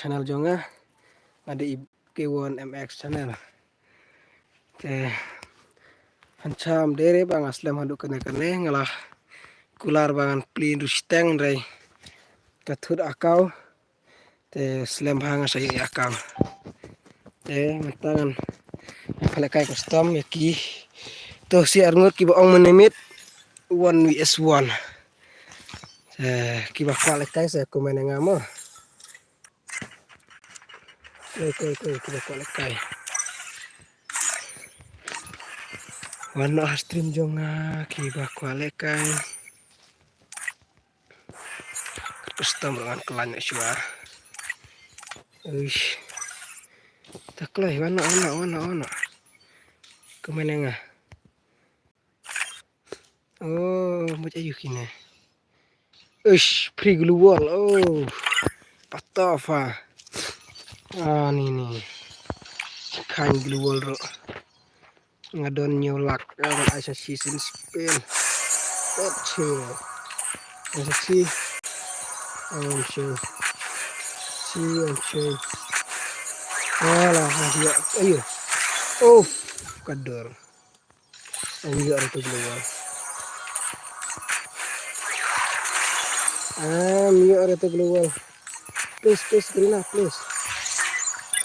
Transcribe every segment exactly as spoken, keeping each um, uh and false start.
Channel jong nga, nga dei i K one M X channel. Te, hyncham dei re ba nga slem haduh kane kane, nga la kular ba ngan plie hynriew shiteng re. Ka thut akaw. Te slem bha nga sa ïoh ïa ka. Te mynta ngan pha lehkai custom ïa ki. To shi arngut kiba ong mynne miet one V S one. Te kiba kwah lehkai sa comment ïa nga mo. Koi koi koi kiba kwah lehkai. Wan noh ha stream jong nga kiba kwah lehkai. Custom ruh ngan khlaiñ shuwa. Uish. Ta kloi, wan noh, wan noh, wan noh, wan noh. Comment ïa nga. Oh, mut ayu kine. Uish, free glue wall. Oh. Patofa. Ah, ni ni. Khañ glue wall ruh. Nga don hynñiew lak, nga ai sa shi sien spin. Tat shi. Ai sa shi. Am shi. Shi am shi. Alah, ha, ïa. Ayo. Uff, ka dor. Am ïa re to glue wall. Am ïa re to glue wall. Please, please, Karina, please.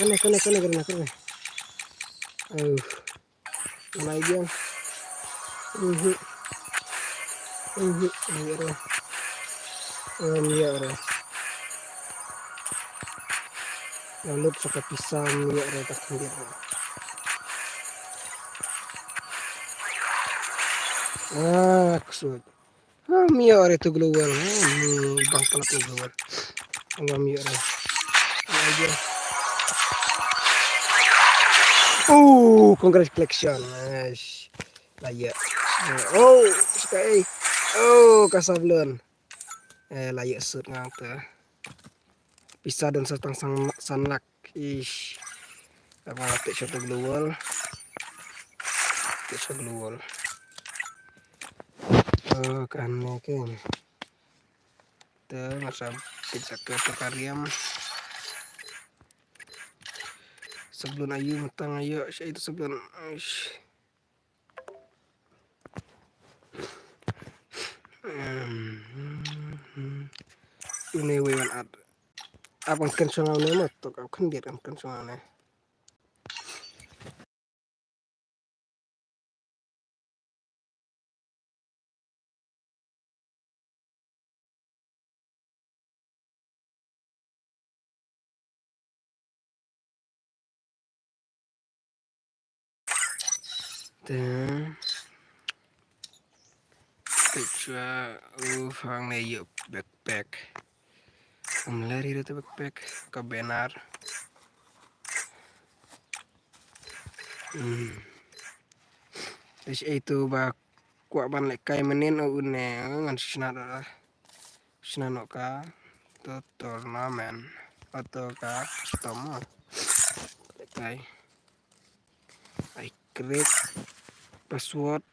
Kane, kane, kane, Karina, kane. Uff. Lai biang. Mhm. Mhm. Ïa re. Ïa re. Ïa lut sa ka pisa ïa re ta khyndiat re. Ah, ksut. Ah, mia ore tu global. Ah, mi bang pala tu global. Anga mia ore. Anga dia. Oh, congratulations. Nice. Lah ya. Oh, suka eh. Oh, ka sablon. Eh, lah ya sut ngang tu. Pisa don sa tang san, san lak. Ish. Apa tek shot global. Tek shot global. Oh, kan ni kan. Te masa pizza ke tu kariam. Sablon ayu, matang ayu, sha itu sablon. Ish. Em, hmm, hmm. Une wei wan at. Ap kan kren shong ne ma tok, ap kan biat kan kren shong ne. Te. Te chwa u fang ne yu backpack. Um ler ira te backpack ka benar. Hmm. Ish, itu ba kwah ban lehkai mynnin o une, ngan shna da. Shna noh ka to tournament. Ato ka custom. Lehkai. I create password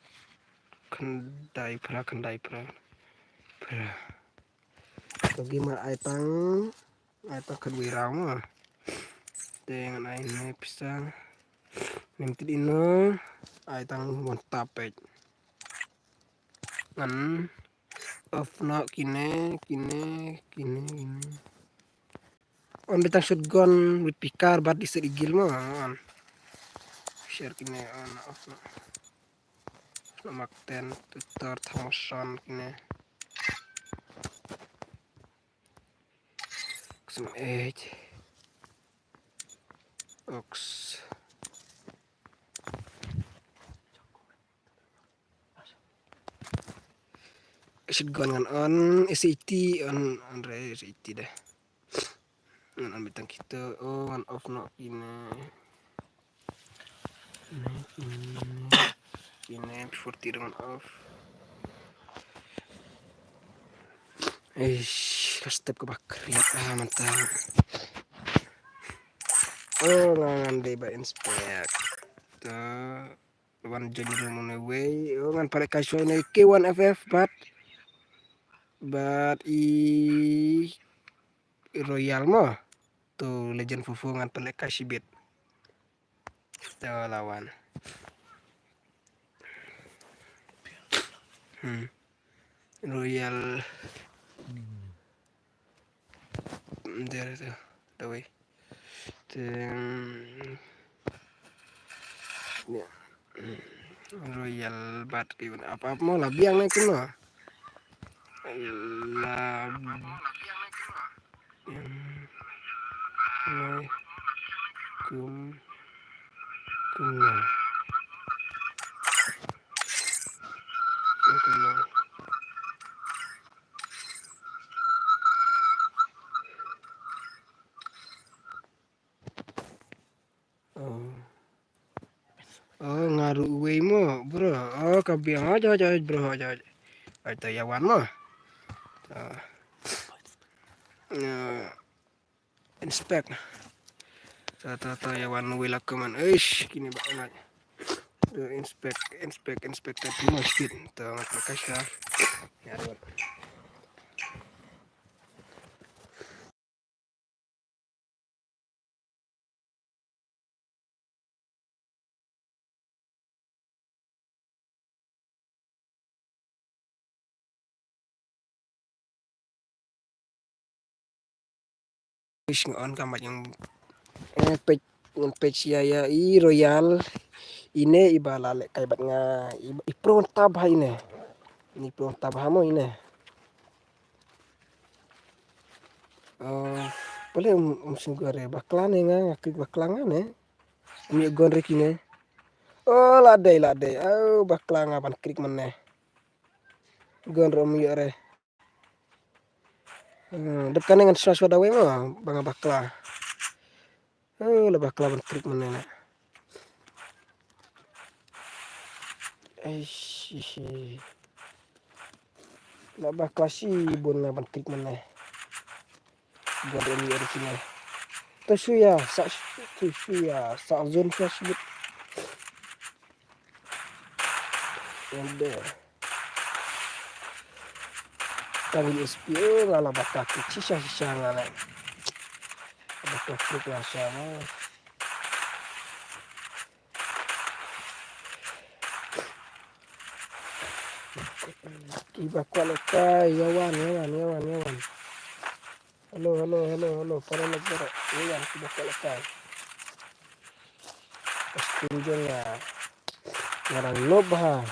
khyndai phra, khyndai phra. Phra. To gi ma ai tang, ai tang khatwei round ma. Te ngan ai ne pisa. Nim ti dino, ai tang one tap page. Ngan off noh kine, kine, kine, kine. On dei tang shotgun with picker bad di set igil ma. Share kine on off noh. Mak ten tutor thamosan kine. Ksem ej. Ox. Shotgun ngan on, S eighty on, on re S eighty deh. Ngan on bitang kito, oh, ngan off noh kine. Kine, kine, forty ngan off. Eish, ka step ka ba kriat ah mantap. Oh, ngan dei ba inspect. Wan join room ne wei. Oh, ngan pare kai shoi ne K one F F, but, but i Royal mo. to Legend Fofo ngan pynleh kai shibit. To la wan. Hmm. Royal. There to. Da wei. Te, ya. Royal bat ki ap ap mo la biang na kuno. La biang na kum kuno. Kuno. Oh. Oh, nga ruh uwei mo, bro. Oh, ka biang. Oh, joj, joj, bro, joj. Oh, to ïa wan mo. To. Eh, inspect. To, to, to, ïa wan uwei la kumne. Eish, kine ba ngat. To inspect, inspect, inspect, to too much speed. To, ngat ka sha. Ïa wan. Ish, nga on ka mat yang, eh, page, ngan page ïa, ïa i Royal. Ine i ba la leh kai bad nga, i, i pro tab ha ine. Ni pro tab ha mo ine. Oh, pule um, um sngewgore bakla ne nga, nga klik bakla nga ne. Ym ïoh gon re kine. Oh, la dei, la dei. Oh, bakla nga ban klik mynne. Gon re ym ïoh re. Hmm, dep kane ngan shuwa shuwa da wei mo, ba nga bakla. Oh, la bakla ban klik mynne na. Eish, eish, eish. La bakla shibun nga ban klik mynne. Gon re ym ïoh re kine. To shu ïa, sa, to shu ïa, sa zone sha shibit. Ende. Tang U S P, eh, nga la bakla klik shisha shisha nga la. Bakla klik la sha ma. Kiba kwah lehkai, ïa wan, ïa wan, ïa wan, ïa wan. Hello, hello, hello, hello. Para lehkai, para. Ïa wan, kiba kwah lehkai. Pastun jong nga. Nga dang nob ha.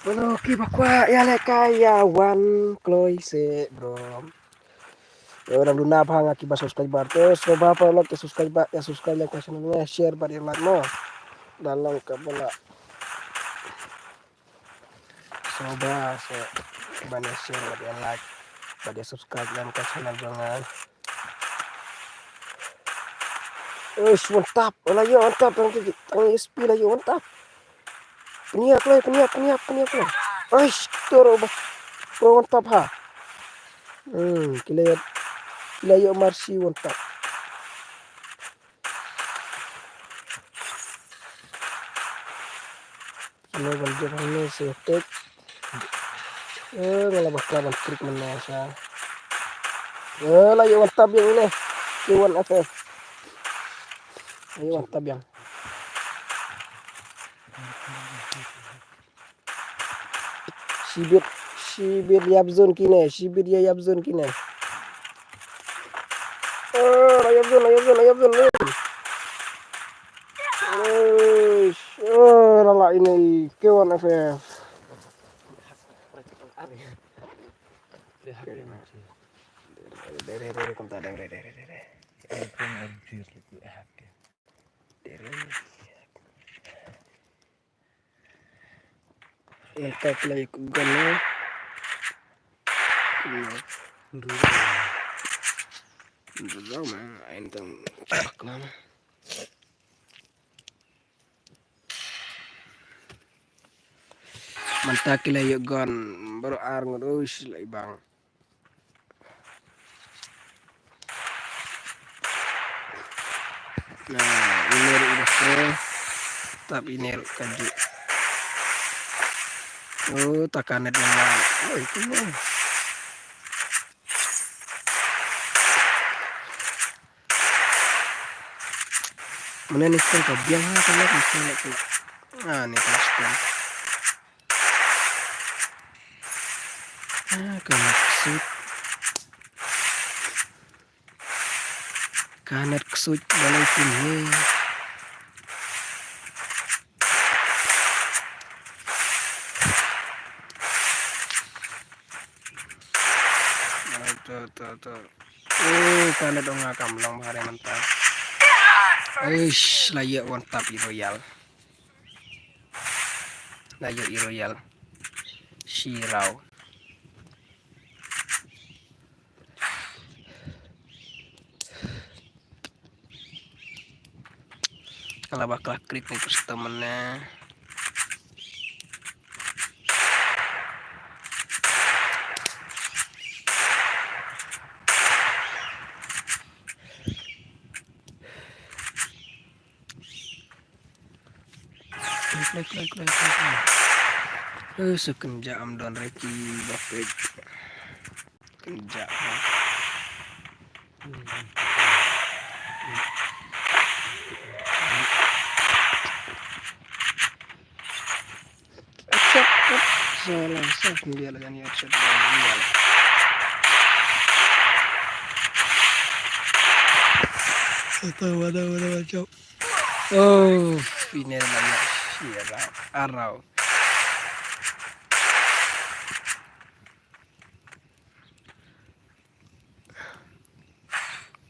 Bro, kiba kwah ïa lehkai ïa wan kloi seh, bro. Ïa wan duna bha nga kiba subscriber. Te sngewbha paralok ïa subscribe, ïa subscribe, like, share, share bad ïa like mo. Da long kaba la. Sngewbha seh ban ïa share bad ïa like bad ïa subscribe ïa ka channel jong nga. Eish, one tap. La ïoh one tap tang, tang S P la ïoh one tap. Pynïap kloi, pynïap, pynïap, pynïap kloi. Eish, toro ba. Pro one tap ha. Hmm, ki la ïoh, ki la ïoh Mercy one tap. Kine ban jop hangne sha tek. Eh, nga la bakla ban klik mynne sha. Eh, la ïoh one tap ïa ine. K one F F. La ïoh one tap ïa. Shibit, shibit ïap zone kine, shibit ïa ïap zone kine. Eh, la ïap zone, la ïap zone, la ïap zone, la ïap zone. Eish, eh, la lah ine i K one F F. Dere, dere, dere, kumta, dere, dere, dere. Dere. Mynta ki la ïa gun ne. Ndu. Ndu ma, ai tang bakla ma. Mynta ki la ïa gun baroh ar ngut, uish, la i bang. Na, ine ruh i ba pro. Tap ine ruh ka ju. Oh, ta ka net na. Oi, kumno. Mane ni stem ka biang ha ka net ni stem. Ah, ni ka stem. Ah, ka net sut. Ka net ksuid balei pynhiar. To, to, to. Oh, ka net ong nga kam long bha re mynta. Eish, la ïa wan tap i Royal. La ïa i Royal. Shi raw. Kala ba kala krit ni custom ne. Kloi, kloi, kloi, kloi, kloi. Eh, sa kynjah am don re ki ba peit. Kynjah ha. Acap, salah, sa kynjah la jan ya acap. Sa ta wada, wada, wada, acap. Oh, final la ïa shi raw. Ar raw.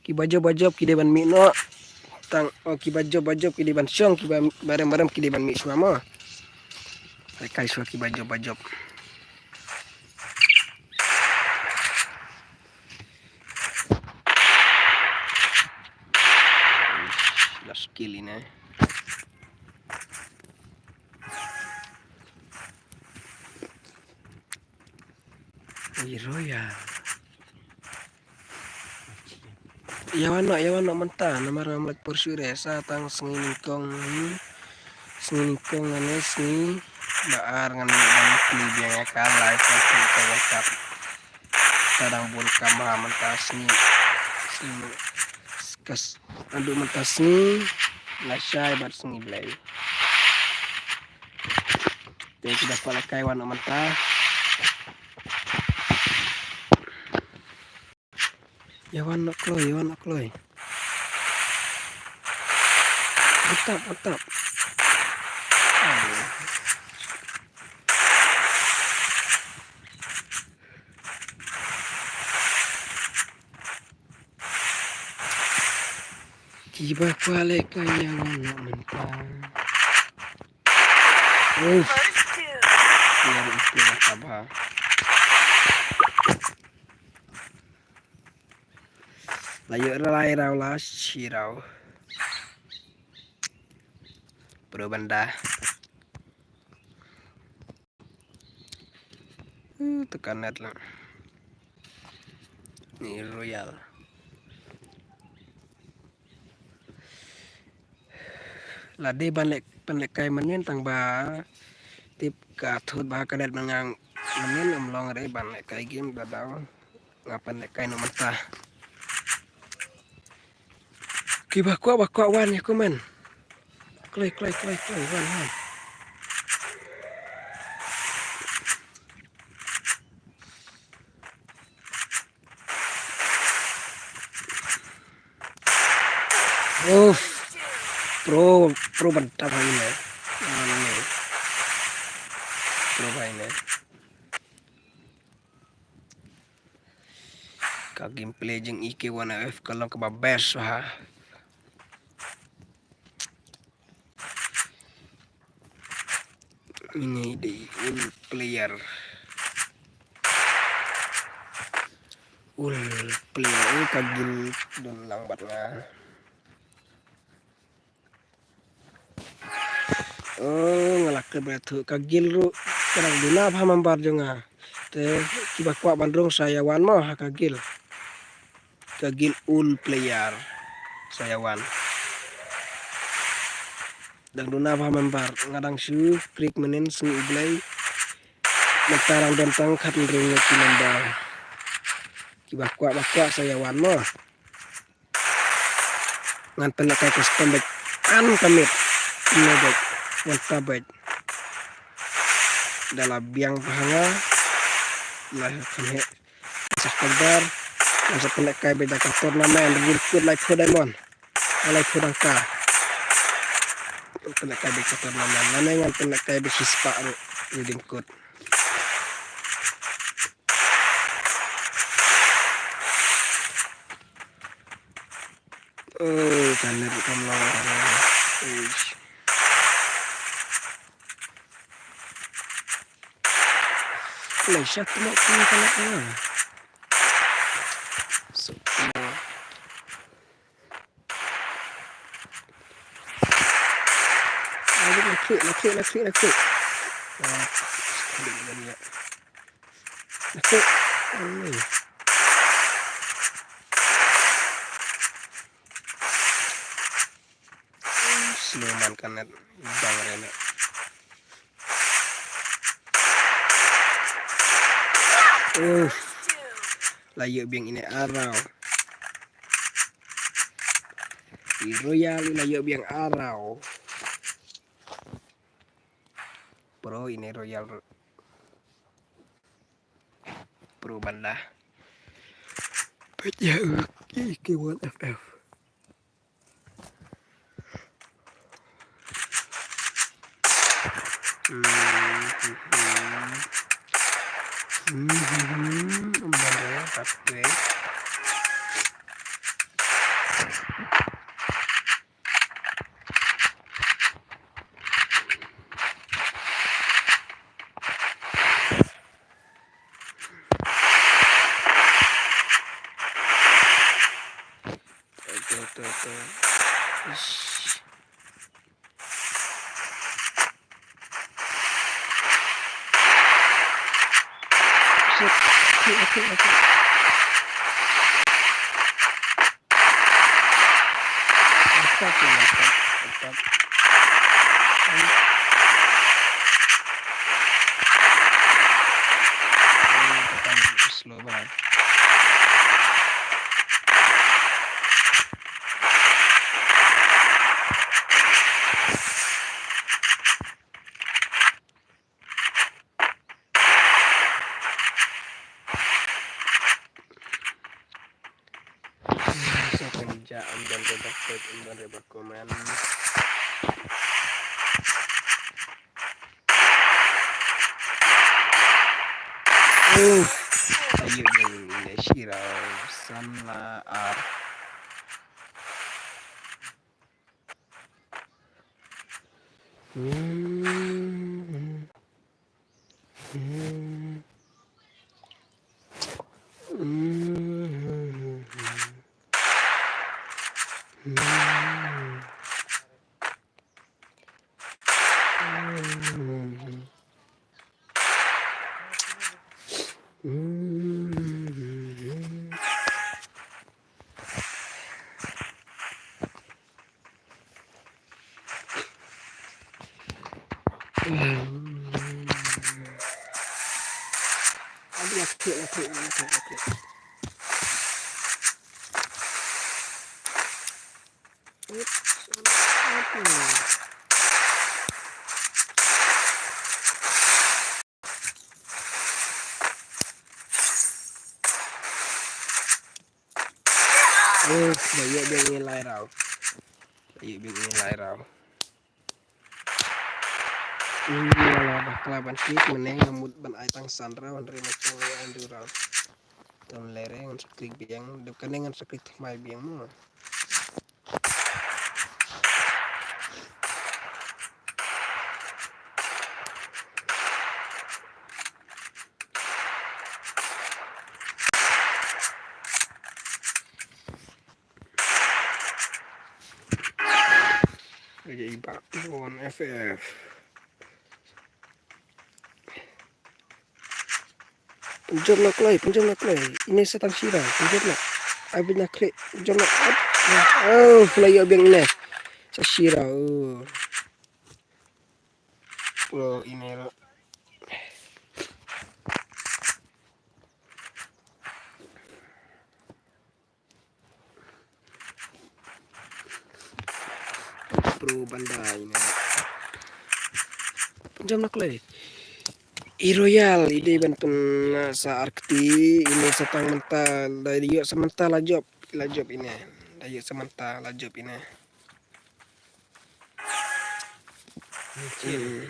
Ki ba jop ba jop ki dei ban mih noh. Tang, oh, ki ba jop ba jop ki dei ban shong, ki ba, ba rem ba rem ki dei ban mih shuwa mo. Ai kai shuwa ki ba jop ba jop. Last kill ine. Ui, Royal. Ïa wan noh, ïa wan noh mynta, namar ngam lah pursue re, sa tang sngi nyngkong, hmm. Sngi nyngkong ngan ïa sngi ba ar ngan ïa ban plie biang ïa ka live, ka live ka World Cup. Ta dang bun kam ha mynta sngi. Sngi. Skas. Naduh mynta sngi lashai bad sngi Blei. Te ki da kwah lehkai wan noh mynta. Ïa wan noh kloi, ïa wan noh kloi. Mantap, mantap. Aduh. Kiba kwah lehkai ïa wan noh mynta. Uff. Ïa ruh ïa ruh tabha. La ïoh rai raw la shi raw. Pro banda. Uh, tekan net lang. Ni Royal. La dei ban leh, ban lehkai mynnin tang ba tip ka thut ba ka net mynnin ym long re ban lehkai game ba daw. Nga pynlehkai noh mynta. Kiba kwah, ba kwah wan ïa comment. Kloi, kloi, kloi, kloi, wan, wan. Uff. Pro, pro bad tab ha ine. Ah, ine. Pro ha ine. Ka gameplay jong E K one F ka long kaba best ha. Ini dei ul player. Ul player, eh, ka guild don lang bad nga. Oh, nga la klet ba ïathuh ka guild ruh ka dang duna bha member jong nga. Te kiba kwah ban rung sa ïa wan mo ha ka guild. Ka guild ul player. Sa ïa wan. Dang duna ba member, nga dang shu klik mynnin sngi U Blei. Mynta dang don tang khathynriew ngut ki member. Kiba kwah ba kwah sa ïa wan mo. Ngan pynlehkai custom beit. An kamit. Ine beit. Mynta beit. Da la biang bha nga. La kham heh. Subscriber. Ngan sa pynlehkai beit da ka tournament. Redeem code laiphew diamond. Laiphew dangka. Ngan pynlehkai beit ka tournament. Lane ngan pynlehkai beit shispah ruh. Redeem code. Oh, ka net kam long. Eish. Lai sha tmok ni ka net ka long. So, tmok. Laki, laki, laki, laki. Laki. Slow man ka net. Bang re net. Uh. La ïoh biang ine arrow. I Royal i la ïoh biang arrow. Pro ine Royal. Pro banda. Peit ïa u ki ki wan F F. Hmm, hmm, hmm. Hmm, hmm, hmm. Banda ya, tapi. Tuh, tuh, tuh. Ish. Shit. Shit, shit, shit. Mantap tu, mantap, mantap. Ini tekan slow banget. Sa pynjah, ym don re ba comment, ym don re ba comment. Uff, ayu, ayu, ayu, shira, san la ar. Eh, ba ïoh biang ïa lai round. Ba ïoh biang ïa lai round. Ïa la bakla ban klik, mynne nga mut ban ai tang san round, hynrei ma tang ïa hynriew round. Tam lere ngan sa klik biang, dep kane ngan sa klik thymmai biang mo. Lagi ibak pun F F. Pynjop na kloi, pynjop na kloi. Ine sa tang shira, pynjop na. Ai bit na klik, pynjop na. Oh, la ïoh biang ine. Sa shira, oh. pro ine ruh. Pro ban da ine. Jam na kloi. I Royal i dei ban pyn, ah, sa arkti ine sa tang mynta da ïoh sa mynta la jop, la jop ine. Da ïoh sa mynta la jop ine. Hmm.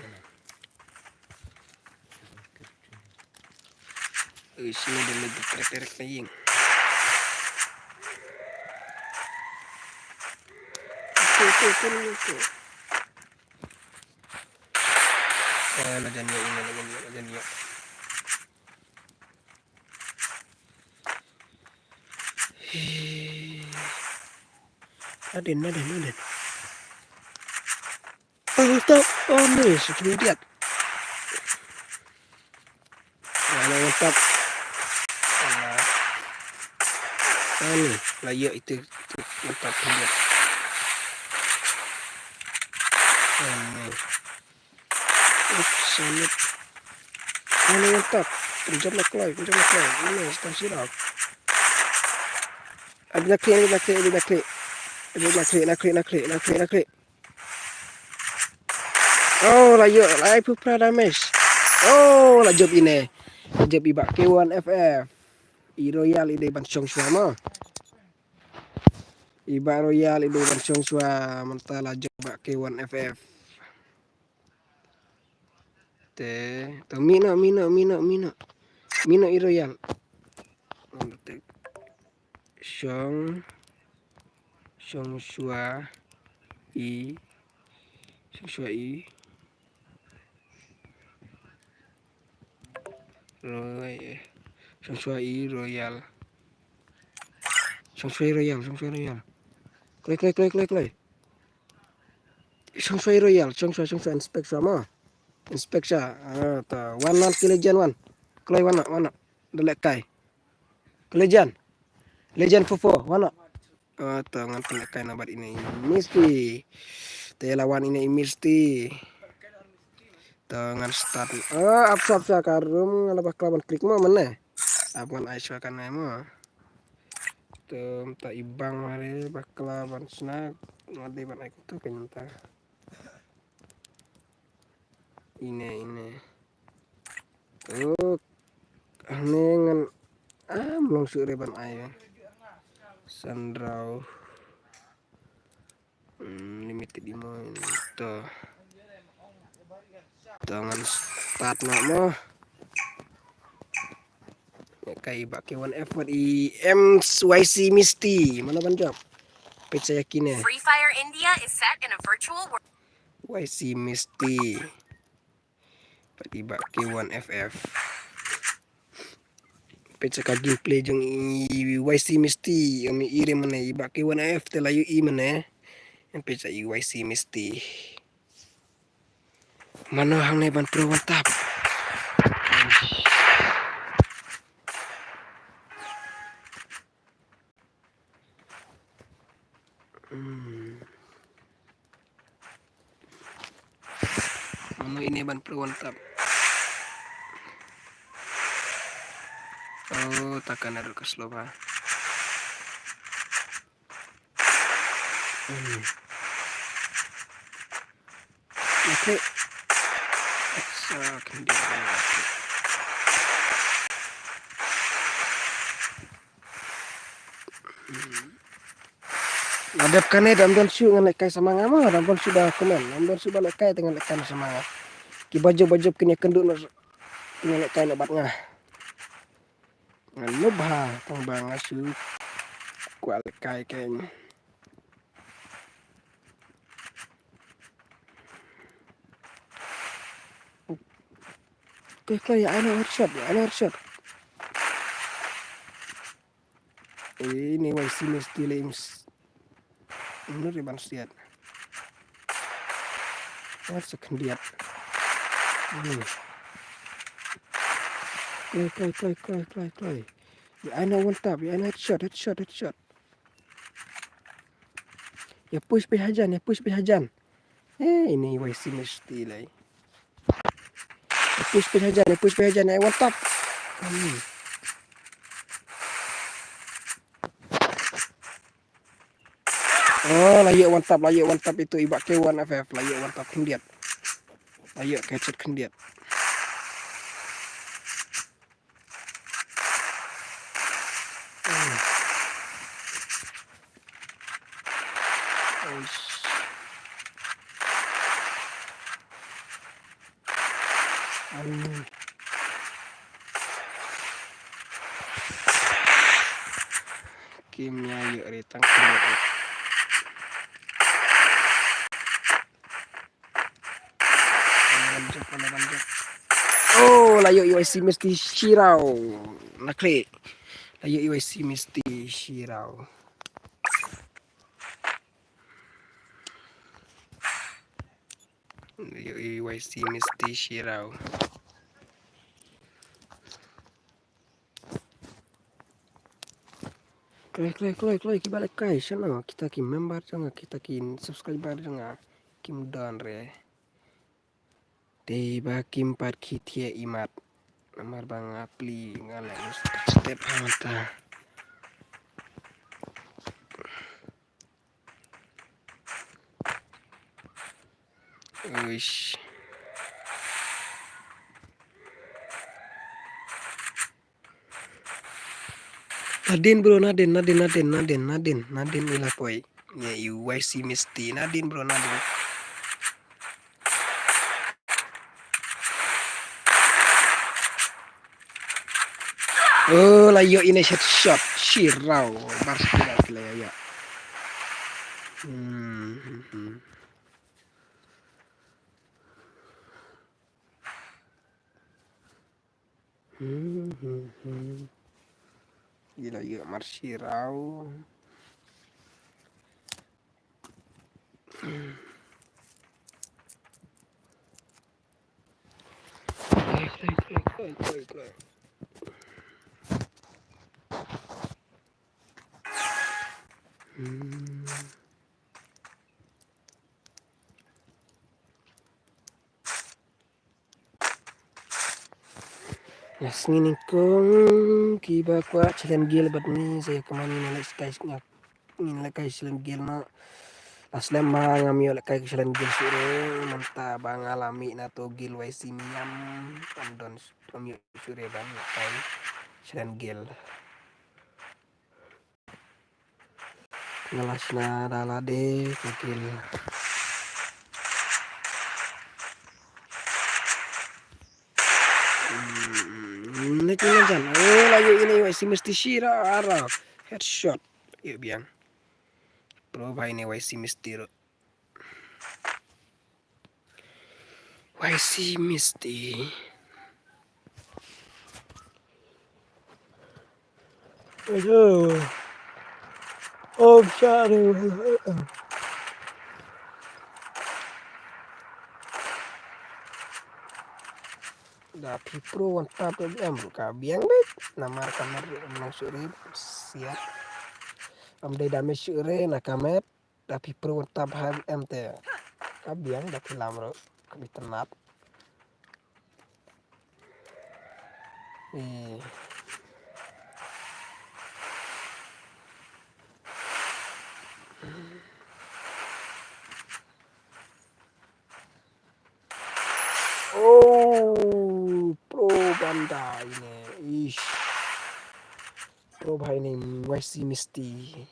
Uish, ini dia lagi trek-trek na ïing. Okey, okey, okey, okey. Ah, la jan ïoh, la jan ïoh, la jan ïoh. Hii. Adin, adin, adin. Oh, stop. Oh, miss. Fucking idiot. Mana mantap. Alah. Ani, la ïoh itu, itu mantap idiot. Ani. Oops, salut. Ani mantap. Pinjam na kloi, pinjam na kloi. Ini, stop sirap. Abi na klik, abi na klik, abi na klik. Abi na klik, na klik, na klik, na klik, na klik. Oh, la ïoh, la ïoh pura damage. Oh, la jop ine. La jop i Bah K one F F. I Royal i dei ban shong shuwa mo. I Bah Royal i dei ban shong shuwa mynta la jop Bah K one F F. Te, to mih noh, mih noh, mih noh, mih noh. Mih noh i Royal. Shong, shong shuwa i, shong shuwa i. Roy-, shong shuwa i Royal. Shong shuwa i Royal, shong shuwa i Royal. Kloi, kloi, kloi, kloi, kloi. Shong shuwa i Royal, shong shuwa, shong shuwa, inspect shuwa mo. Inspect shuwa. Ah, to. Wan, wan, ki Legend wan. Kloi wan noh, wan noh. Da leh kai. Ki Legend. Legend four four, wan noh. Ah, to ngan pynleh kai na bad ine i Misty. Te la wan ine i Misty. To ngan start. Ah, ap sap sa ka room nga la bakla ban klik mo mane. Ap ngan ai shuwa kane mo. To mynta i bang mare bakla ban sna. Nga dei ban ai kumto kane mynta. Ine, ine. Oh, ane ngan, ah, mlong shuh re ban ai. Sandraw. Hmm, limited imo to. To ngan start noh mo. Kai Bah K one F bad i M Y C Misty. Mano ban jop? Peit sa ïa kine. Free Fire India is set in a virtual world. Y C Misty. Bad i Bah K one F F. Peit sa ka gameplay jong i Y C Misty, ym i re mane i Bah K one F te la ïohi mane. Peit sa i Y C Misty. Mano hangne ban pro one tap. Hmm. Mano ine ban pro one tap. Oh, takana ruh ka slow ba. Hmm. Okay. Sa kan dia. Hmm. Lada dep kane dang don shuh ngan lehkai sa ma nga mo, dang don shuh ba comment, dang don shuh ba lehkai te ngan lehkai sa ma nga. Kiba jop ba jop kin ïakynduh noh kin lehkai noh bad nga. Ngan mut bha tang ba nga shu kwah lehkai kein. Kloi, kloi, ïa ai noh headshot, ïa ai noh headshot. Ine Y C Misty leh im s-, im lut ïa ban siat. Wat sa khyndiat. Hmm. Kloi, kloi, kloi, kloi, kloi, kloi. Ïa ai noh one tap, ïa ai noh headshot, headshot, headshot. Ïa push beit hajan, ïa push beit hajan. Eh, ine Y C Misty lei. Push pyrshah jan, push pyrshah jan, one tap. Hmm. Oh, la ïoh one tap, la ïoh one tap itu i Bah K one F F, la ïoh one tap khyndiat. La ïoh headshot khyndiat. Hmm. Uish. Aduh. Kim ïa ïoh re tang kim ïa ïoh. Mana ban jump, mana ban jump. Oh, la ïoh U Y C Misty Shirao. Na klik. La ïoh U Y C Misty Shirao. Ïoh U Y C Misty Shirao. Kloi, kloi, kloi, kloi, kiba lehkai, shano, kita ki member jong nga, kita ki subscriber jong nga, kim don re. Te ba kim pat khie thiah imat. Namar ba nga plie nga la step ha mynta. Uish. Nadin bro, nadin, nadin, nadin, nadin, nadin, nadin ila poi. Ïa U Y C Misty, nadin bro, nadin. Oh, la ïoh ine headshot, Shirao, bar Shirao kila ïa ïa. Hmm, hmm, hmm. Hmm, hmm, hmm. Ila ïoh mar Shirao. Kloi, kloi, kloi, kloi, kloi, kloi. Hmm. Nga sngew nyngkong kiba kwah challenge guild bad ngi sa ïa kmen ngi lehkai, ngin lehkai challenge guild noh. La slem ba ngam ïoh lehkai challenge guild shuh re, mynta ba nga la mih na to guild Y C Miam, ngam don, ngam ïoh shuh re ban lehkai challenge guild. Nga la shna da lade ka kill. Hmm, ne kine jan. Oh, la ïoh ine Y C Misty Shirao. Headshot. Ïoh biang. Pro ba ine Y C Misty ruh. Y C Misty. Aduh. Oh, sorry. Da phi pro one tap em ruh ka biang beit. Namar ka map ruh em nang shuh re. Siap. Am dei damage shuh re na ka map. Da phi pro tap ha em te. Ka biang da phi lam ruh. Ka bi tnat. Eh. Oh, pro banda ine. Ish. Pro bha ine, Y C Misty.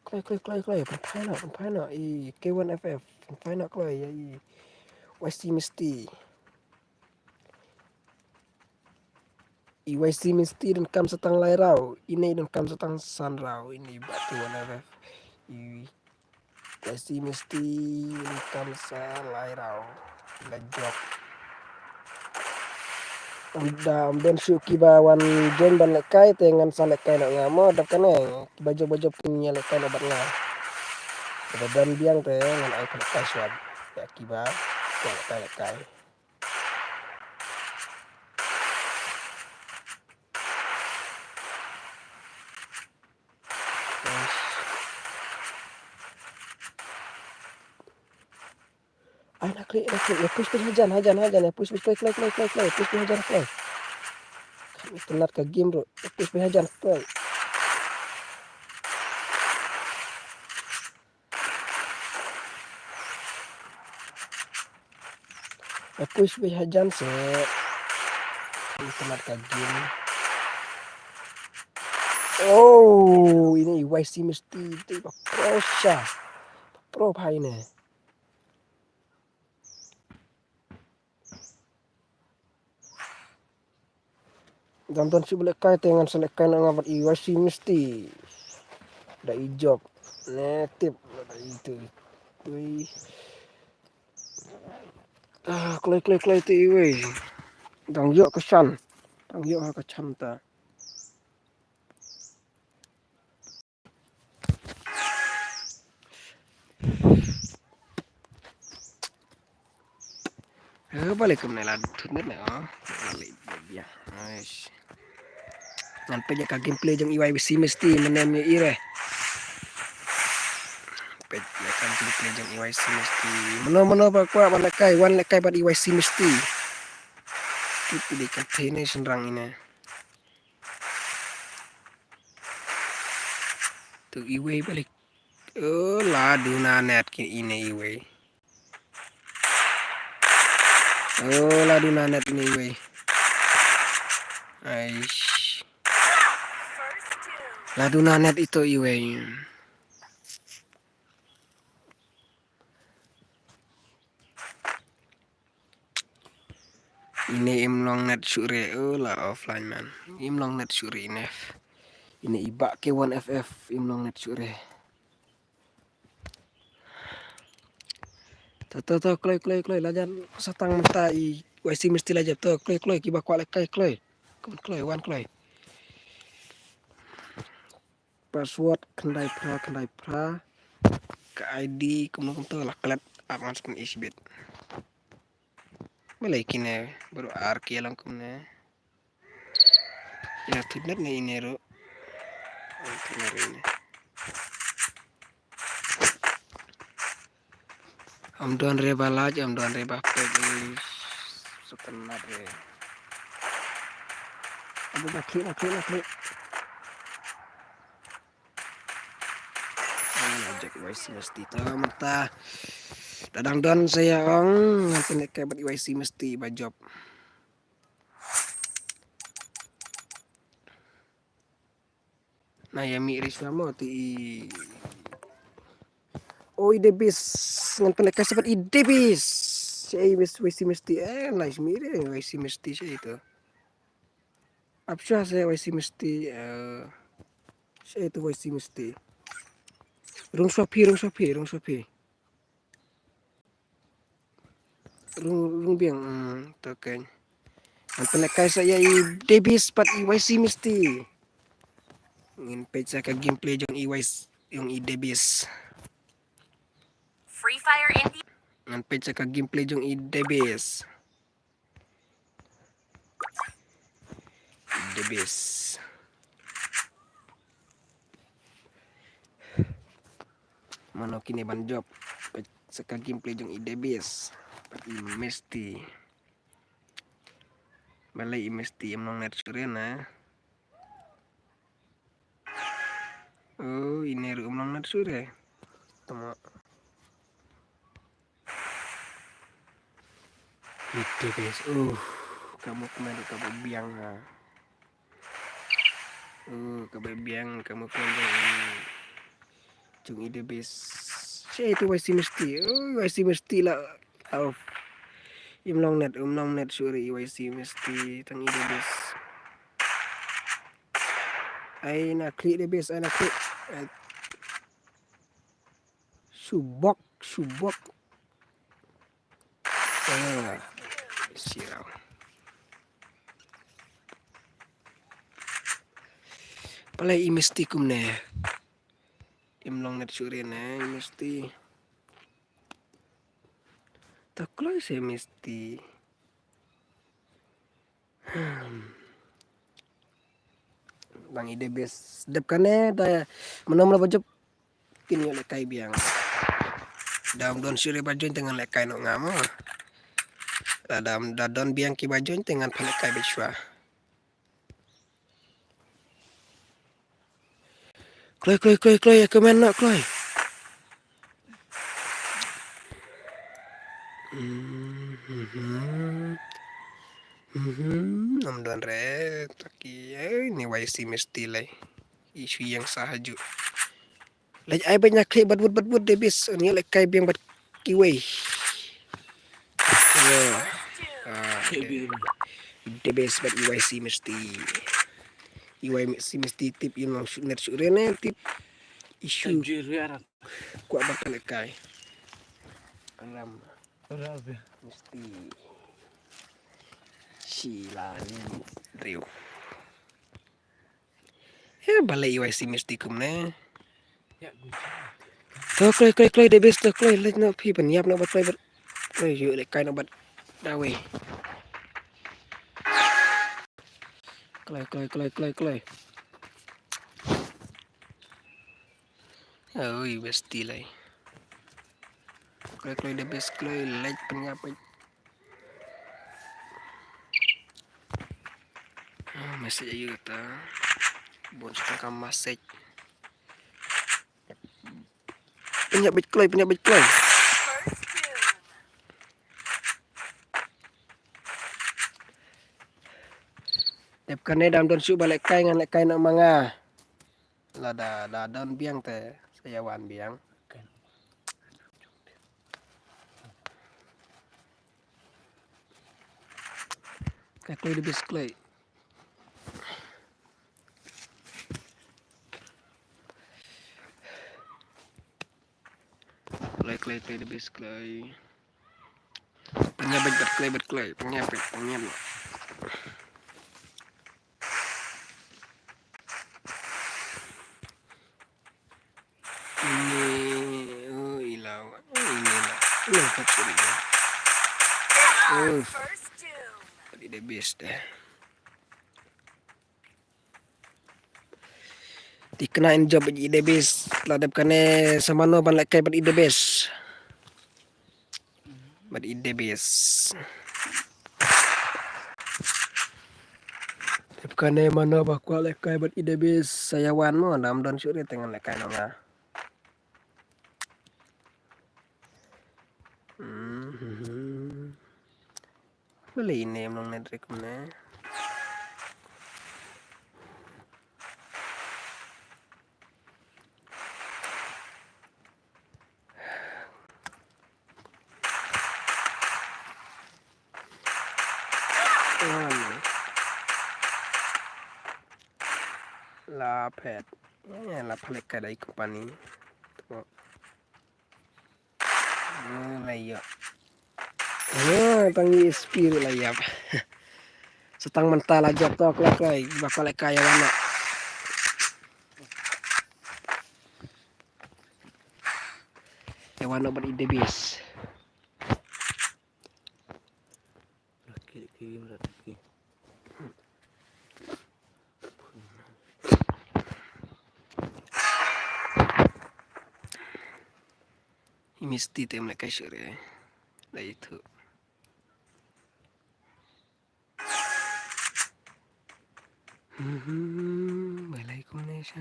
Kloi, kloi, kloi, kloi. Pynphai noh, pynphai noh. I K one F F. Pynphai noh kloi. I Y C Misty. I Y C Misty donkam sa tang lai round. Ine donkam sa tang san round. Ine ba K one F F. I Y C Misty donkam sa lai round. La jop. Ym da, ym don shuh kiba wan join ban lehkai te ngan sa lehkai noh nga mo, dap kane. Kiba jop, ba jop kin ïa lehkai noh bad nga. Kiba don biang te ngan ai pynlehkai shuwa ïa kiba kwah lehkai, lehkai. Na klik, na klik, ïa push, push hajan, hajan, hajan, ïa push, push, kloi, kloi, kloi, kloi, kloi, push, push hajan, kloi. Kam itynnad ka game ruh, ïa push, push hajan, kloi. Ïa push, push hajan se. Kam itynnad ka game. Oh, ine i Y C Misty, ine i ba pro sha. Pro bha ine. Dang don shuh ba lehkai te ngan sa lehkai noh nga bad i Y C Misty. Da i Job. Ne tip da i tu. Tui. Ah, kloi, kloi, kloi te iwei. Dang ïoh ka shan. Dang ïoh ha ka shan ta. Eh, balei kumne la thut net ne, oh. Balei biang. Aish. Ngan peit ïa ka gameplay jong i Y C Misty, mynne ym ïohi re. Peit ïa ka gameplay jong i Y C Misty. Mano mano ba kwah ban lehkai, wan lehkai bad i Y C Misty. Tip ïa i container shynrang ine. Tu iwei balei. Oh, la duna net ki ine iwei. Oh, la duna net ine iwei. Aish. La duna net ito iwei. Ine im long net shuh re, oh, la offline man. Im long net shuh re ine. Ine i Bah K one F F, im long net shuh re. To, to, to, kloi, kloi, kloi, la jan sa tang mynta i Y C Misty la jop, to, kloi, kloi, kiba kwah lehkai, kloi. Kumno kloi, wan kloi. Password khyndai phra khyndai phra. Ka I D kumno kumto la klet, ap ngan sa pyni shibit. Balei kine baroh ar ki ïalang kumne. Ine thut net ne ine ruh. Ine thut net ine. Ym don re ba lait, ym don re ba peit, ui. Sngewtynnat re. Aduh, na klik, na klik, na klik. Ai, na jop Y C Misty ta mynta. Da dang don sa ïa ong, ngan pynlehkai bad Y C Misty ba jop. Na ïa mih ri shuwa mo te i. O, i Debis. Ngan pynlehkai sa bad i Debis. Shaei Y C Misty. Eh, nice mih ri Y C Misty shaei to. Ap shuwa sa Y C Misty. Eh, shaei to Y C Misty. Rung shuwa phi, rung shuwa phi, rung shuwa phi. Rung, rung biang, mm, to keiñ. Ngan pynlehkai sa ïa i Debis bad i Y C Misty. Ngin peit sa ka gameplay jong i Y C, jong i Debis. Free Fire India. Ngan peit sa ka gameplay jong i Debis. Debis. Mano kine ban jop. Peit sa ka gameplay jong i Debis bad i Misty. Balei i Misty im long net shuh re na. Oh, ine ruh im long net shuh re. Tama. Ite bes. Uh, ka movement ruh kaba biang ha. Uh, kaba biang ka movement jong i, jong i Debis. Shaei to Y C Misty. Oh, Y C Misty la. Au. Im long net, im long net shuh re i Y C Misty tang i Debis. Ai na klik Debis, ai na klik. Ai. Shubok, shubok. Ah, siaw. Balei i Misty kumne. Im long net shuh re ne i Misty. To kloi se Misty. Hmm. Bang i Debis dep kane da mano mano ba jop. Kin ïoh lehkai biang. Dam don shuh re ba join te ngan lehkai noh nga mo. Lada dam da don biang ki ba join te ngan pha lehkai beit shuwa. Kloi, kloi, kloi, kloi, ïa comment noh, kloi. Mhm. Mhm. Ym don re, taki, eh, ni Y C Misty lei. Issue ïeng sa ha ju. Leit ai beit na klik bad wut bad wut de bis, ni lehkai biang bad kiwei. Yo. Ah, de bis bad Y C Misty. Y C Misty tip ïa long shu net shu rene tip. Issue. Kwah ba ka lehkai. Aram. Misty. Shila ni. Riu. He, balei Y C Misty kumne. To kloi, kloi, kloi, de bis to kloi, leit noh phi ban ïap noh bad kloi bad. Kloi ïoh lehkai noh bad. Dawe. Kloi, kloi, kloi, kloi, kloi. Oi, besti lai. Kloi, kloi, de bis kloi, leit pynïap. Ah, message ayu kata. Bun sa tang ka message. Pynïap beit kloi, pynïap beit kloi. Dep kane dam don shuh ba lehkai ngan lehkai noh ma nga. Lada da don biang te sa ïa wan biang. Ka kloi de bis kloi. Kloi, kloi, kloi de bis kloi. Pynïap beit bad kloi, bad kloi. Pynïap beit, pynïap beit. Ini, oh, ila, oh, ini lah. Ini factory ya. Oh. Bad i de bis deh. Thikna in jop bad i de bis. La dep kane sa mano ban lehkai bad i de bis. Bad i de bis. Dep kane mano ba kwah lehkai bad i de bis sa ïa wan mo, dam don shuh re te ngan lehkai noh nga. Hmm. Balei ine em long net re kumne. La phet. Eh, la phet ka dei company. To. Hmm, la ïap. Hmm, tang i spirit la ïap. Sa tang mynta la jop to kloi kloi, ba ka lehkai ïa wan noh. Ïa wan noh bad i de bis. I Misty te em lehkai shuh re. Da ithuh. Mhm, balei kumne sha.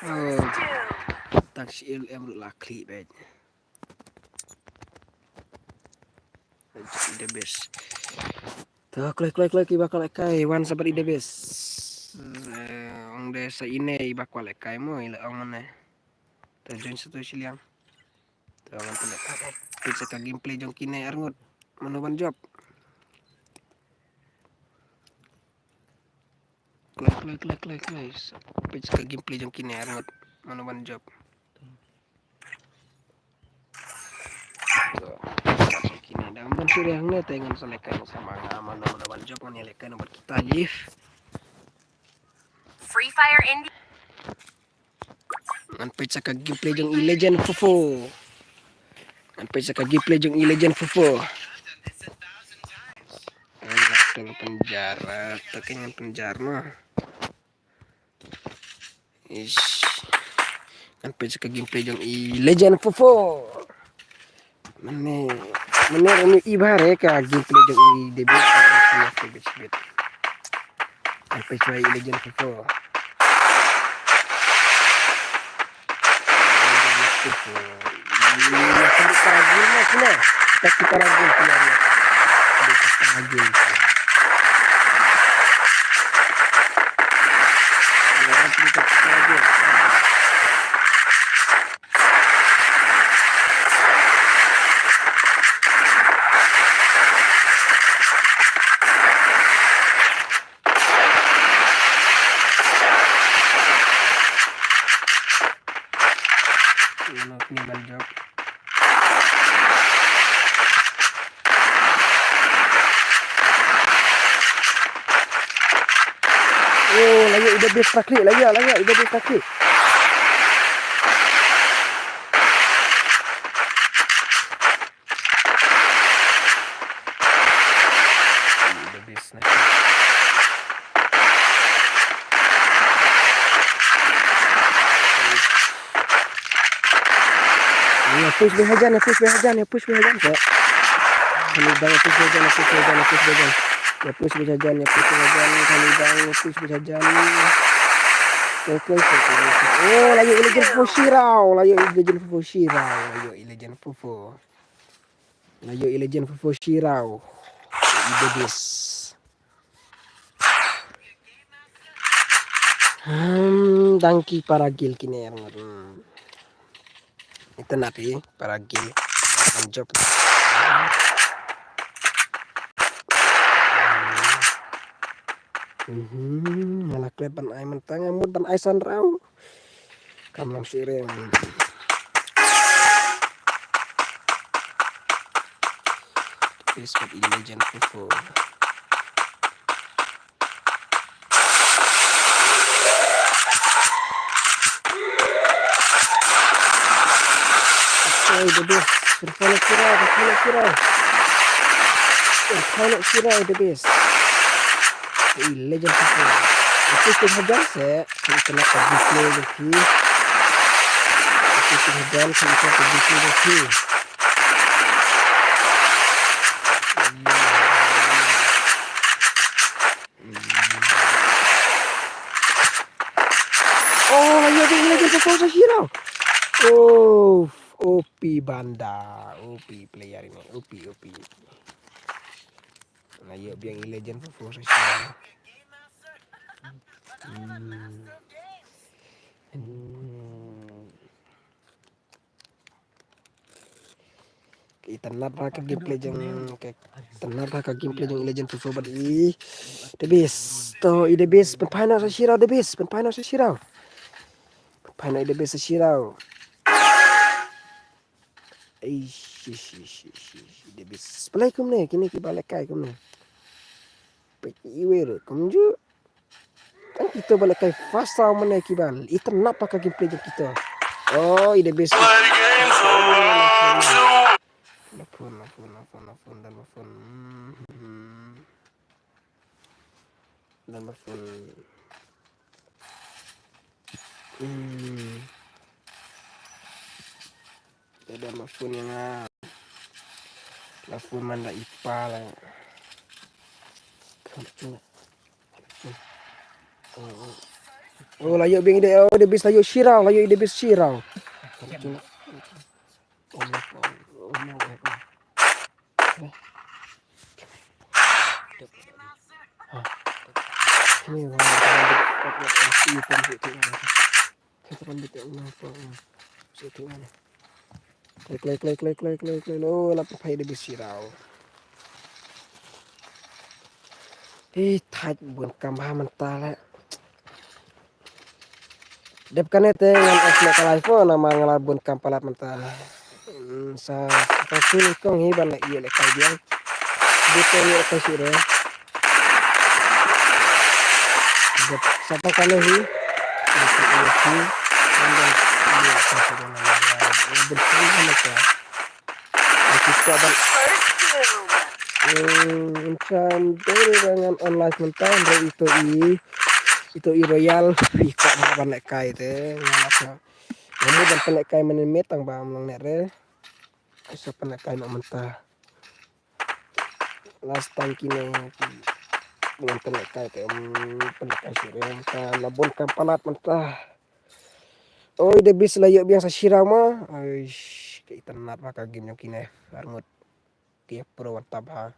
Oh. Tang shi el em ruh la khlieh beit. I de bis. To, kloi, kloi, kloi, kiba kwah lehkai, wan sa bad i de bis. Eh, ong de sa ine iba kwah lehkai mo, i la ong mane. To, join sa to shiliang. To, ngan pynlehkai. Peit sa ka gameplay jong kine arngut. Mano ban jop. Kloi, kloi, kloi, kloi, kloi. Peit sa ka gameplay jong kine arngut. Mano ban jop. To. Kine dang ban suri hangne te ngan sa lehkai sa ma nga mano mano ban jop ngan ïa lehkai noh bad kita live. Free Fire India. Ngan peit sa ka gameplay jong i Legend Fofo. Ngan peit sa ka gameplay jong i Legend Fofo. Jar ta ka ngan pynjar ma. Ish. Ngan peit ka gameplay jong i Legend Fofo. Mane, mane uni i bare ka gameplay jong i Debis. Ngan peit i Legend Fofo. Ino kini ban jop. Oh, la ïoh i Debis trakli, la ïoh, la ïoh i Debis trakli. Ïa push beit hajan, ïa push beit hajan, ïa push beit hajan. Ïa push beit hajan, ïa push beit hajan, ïa push beit hajan. Ïa push beit hajan, ïa push beit hajan, ïa push beit hajan. Okey, okey, okey. Oh, la ïoh i Legend Fofo Shirao, la ïoh i Legend Fofo Shirao, la ïoh i Legend Fofo. La ïoh i Legend Fofo Shirao. I Debis. Hmm, dang ki para gil kine. Hmm. Ita na ki para gil. Ban jop. Hmm, nga la klet ban ai mynta, nga mut ban ai san round. Kam long shuh re. Please, but i Legend Fofo. Oi, Debis. Pynphai noh Shirao, pynphai noh Shirao. Pynphai noh Shirao, Debis. I Legend Fofo. Ïa push beit hajan seh. Ki kena ka gameplay jong ki. Ïa push beit hajan, ki kena ka gameplay jong ki. Oh, la ïoh biang i Legend Fofo sa Shirao. Oh, O P banda. O P player ini. O P, O P. La ïoh biang i Legend Fofo sa Shirao. Hmm. Hmm. Itynnad bha ka gameplay jong, ka itynnad bha ka gameplay jong i Legend Fofo bad i Debis. To i Debis, pynphai noh sa Shirao Debis, pynphai noh sa Shirao. Pynphai noh i Debis sa Shirao. Eish, eish, eish, eish, eish, Debis. Balei kumne, kine kiba lehkai kumne. Peit iwei ruh kumjuh. Tang kito ba lehkai fast tau mane kiba. Itynnad bha ka gameplay jong kito. Oh, i Debis. La phone, la phone, la phone, la phone, dang la phone. Hmm. Dang la phone. Hmm. Dang la phone ïa nga. La phone man da i pa la. Oh, la ïoh biang i Debis, la ïoh Shirao, la ïoh i Debis Shirao. Kloi, kloi, kloi, kloi, kloi, kloi, kloi. Oh, la pynphai i Debis Shirao. Ih, thait bun kam bha mynta la. Dep kane te ngan off noh ka live phone namar nga la bun kam palat mynta. Hmm, sa, sa shu kong hi ban la ïoh lehkai biang. Dep te ïoh lehkai shuh re. Dep sa tang kane hi. Dep te ïoh hi. Ngan ban ïoh lehkai shuh re namar nga la bun kam bha mynta. Ngan shu kwah ban Hmm, ngan dei re ngan on live mynta, hynrei ito i, ito i Royal, i kwah ban lehkai te, ngan lap na. Ngan mut ban pynlehkai mynne met tang ba ym long net re. Sa pynlehkai noh mynta. Last time kine ngan pynlehkai te, ym pynlehkai shuh re mynta, la bun kam palat mynta. Oi, Davis la ïoh biang sa shiraw ma. Oi, ka itynnad ba ka game jong kine. Arngut. Ki pro wan tab ha.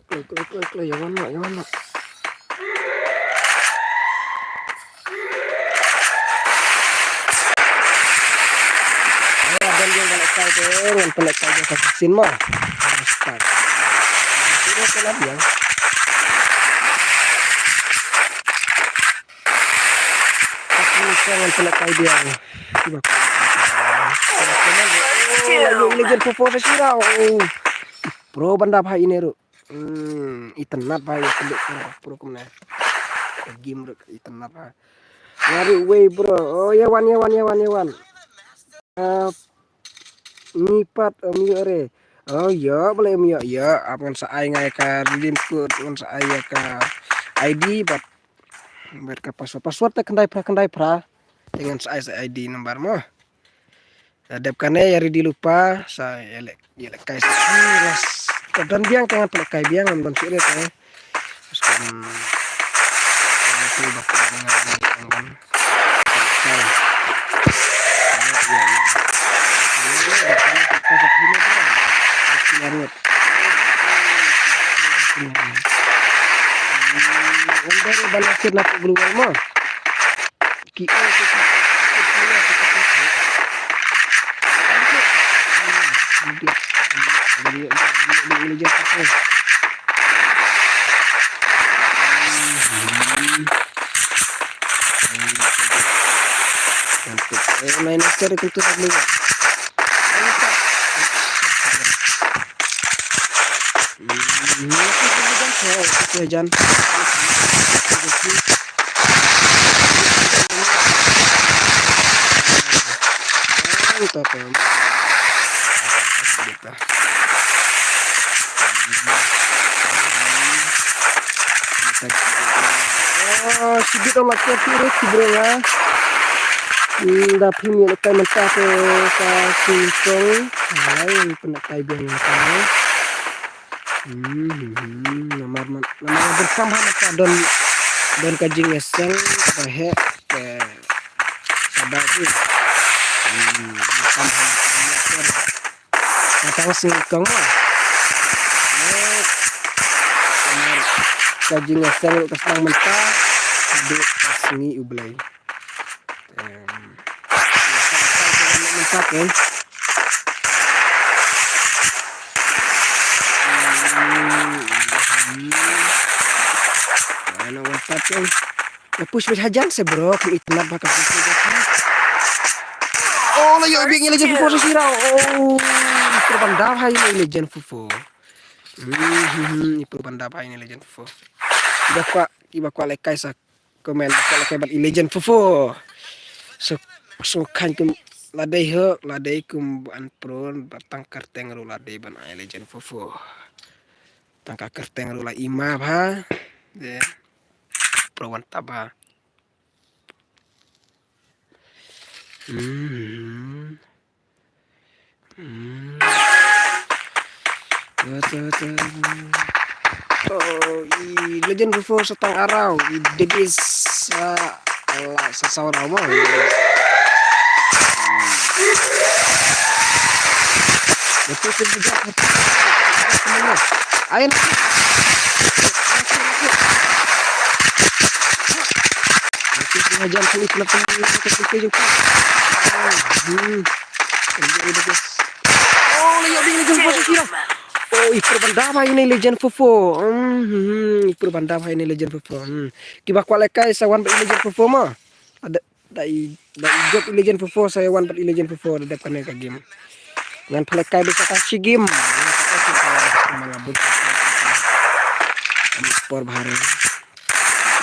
Kloi, kloi, kloi, kloi, ïa wan noh, ïa wan noh. Ïa, don jong ban lehkai te, ngan pynlehkai jong ka sin mo. Respect. Sida ka lam ïa. Ka sin ngan pynlehkai biang. Kiba. Oh, la ïoh i Legend four four sa shiraw. Oh. Pro ban da bha ine ruh. Hmm, itynnad bha ïa ka luk pro, pro kumne. Ka game ruh itynnad bha. Ïa ruh wei bro. Oh, ïa wan, ïa wan, ïa wan, ïa wan. Ah, ngi pat, um, ïoh re. Oh, ïoh, balei um ïoh, ïoh. Ap ngan sa ai nga ïa ka redeem code, ngan sa ai ïa ka I D bad, bad ka password. Password te khyndai phra, khyndai phra. Te ngan sa ai sa I D number mo. Sa dep kane ïa ready lypa, sa ïa leh, ïa lehkai sa. Ka don biang te ngan pynlehkai biang, ngam don shuh re te. Terus kan, kan tu bak kan, kan, kan. Lehkai. Ïa, ïa, ïa. Ïa, ïa, ïa. Wan dari bala sir na tu global mo. Ki, eh, ki, ki, ki, ki, ki, ki, ki. Eh, main master itu tak boleh. Hmm, ini tu jangan, oh, itu jangan. Mantap, ya. Oh, shibit ong la kyrpad ruh ki briew nga. Hmm, da phim ïa lehkai mynta te ka sngewthuh. Hai, pynlehkai biang ïa ka. Hmm, hmm, hmm. Namar, namar bun kam ha ka don, don ka jingïaseng kaba heh te kaba ki. Hmm, bun kam ha ka. Ka tang sngi kong ma. Eh, namar ka jingïaseng ruh ka sdang mynta, ka dei ka sngi U Blei. Em, mynta, mynta, mynta, eh. Hmm, hmm. Ano, mynta, eh. Nga push beit hajan se bro, ka itynnad ba ka push beit hajan. Oh, la ïoh biang i Legend four four sa shiraw. Oh, i pro ban da bha i Legend four four. Hmm, hmm, hmm, i pro ban da bha i Legend four four. Kiba kwah, kiba kwah lehkai sa comment, ba kwah lehkai bad i Legend four four. So, so kan kum la dei ho, la dei kum ban pro, ba tang kyrteng ruh la dei ban ai Legend four four. Tang ka kyrteng ruh la i ma bha. De. Pro wan tab ha. Hmm. Hmm. Tu, tu, tu. Oh, i Legend four four sa tang araw, i Davis, ah, ala sa saw raw mo. Hmm. Betul tu juga. Ayan. Hmm. Oh, la ïoh biang Legend four four sa shiraw. Oh, i pro ban da bha ine Legend four four. Hmm, hmm, hmm, i pro ban da bha ine Legend four four. Hmm. Kiba kwah lehkai sa wan bad i Legend four four ma. Ada, da i, da i jop i Legend four four, sa ïa wan bad i Legend four four, da dep kane ka game. Ngan pynlehkai beit sa ka shi game. Ngan pynlehkai sa ka, ma nga bud. Ani por bha re.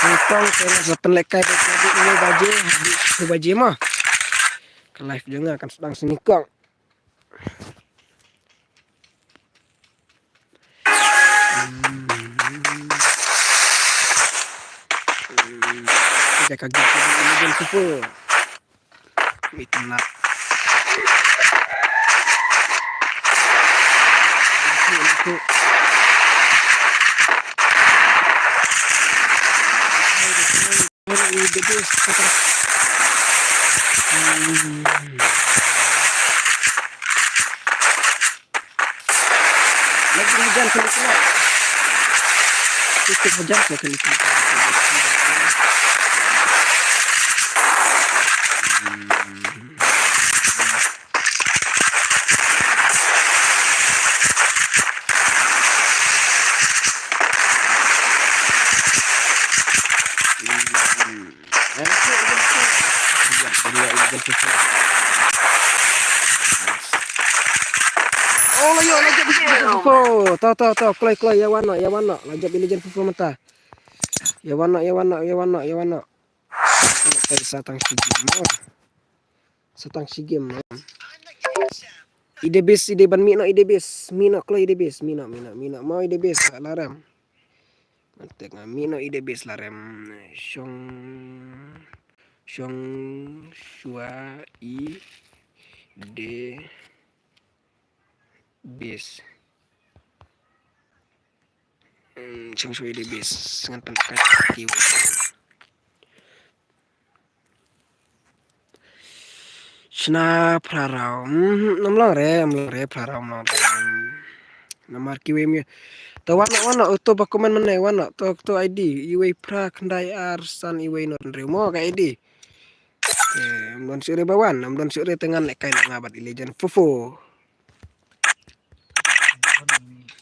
Nyngkong te nga sa pynlehkai da ka dei ine baje haduh shiphew baje mo. Ka live jong nga kan sdang sha nyngkong. Hmm. Hmm. Ka game ka dei ine baje super. Ito na. Lagi hujan kali tu lah. Tutup hujan saya kali tu. Oh, la ïoh, la jop ïa Legend Fofo. To, to, to, kloi, kloi, ïa wan noh, ïa wan noh. La jop ïa Legend Fofo mynta. Ïa wan noh, ïa wan noh, ïa wan noh, ïa wan noh. Sa tang shi game noh. Sa tang shi game noh. Ïa Idebis, Ide ban mih noh, Idebis. Mih noh, kloi Idebis. Mih noh, mih noh, mih noh. Mo Idebis, la rem. Ngan tag nga mih noh Idebis la rem. Shong, shong shuwa Idebis. Hmm, shong shuwa Idebis. Ngan pynlehkai ki wa. Shna phra raw. Hmm, ym long re, ym long re phra raw, ym long re. Namar kiwei mi. To wan noh, wan noh, to ba comment mynne, wan noh, to, to I D, iwei phra khyndai ar san iwei noh hynriew mo ka I D. Eh, ym don shuh re ba wan, ym don shuh re te ngan lehkai noh nga bad i Legend Fofo.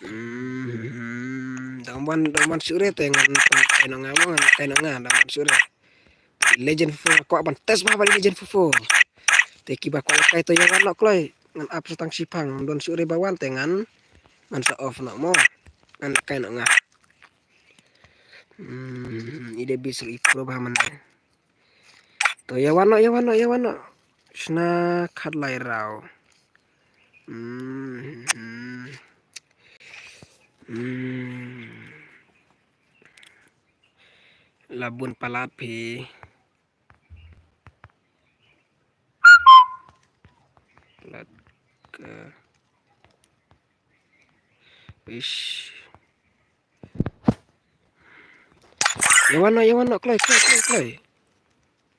Hmm, da ym wan, da ym wan shuh re te ngan lehkai noh nga mo, ngan lehkai noh nga, da ym wan shuh re. Legend Fofo, kwah ban test bha bad Legend Fofo. Te kiba kwah lehkai to ïa wan noh kloi. Ngan ap sa tang shiphang, ym don shuh re ba wan te ngan, ngan sa off noh mo. Ngan lehkai noh nga. Hmm, Idebis i pro bha mynne. To ïa wan noh, ïa wan noh, ïa wan noh. Shna khatlai raw. Hmm, hmm, hmm. La bun palat phi. Palat ka. Ish. Ïa wan noh, ïa wan noh, kloi, kloi, kloi, kloi.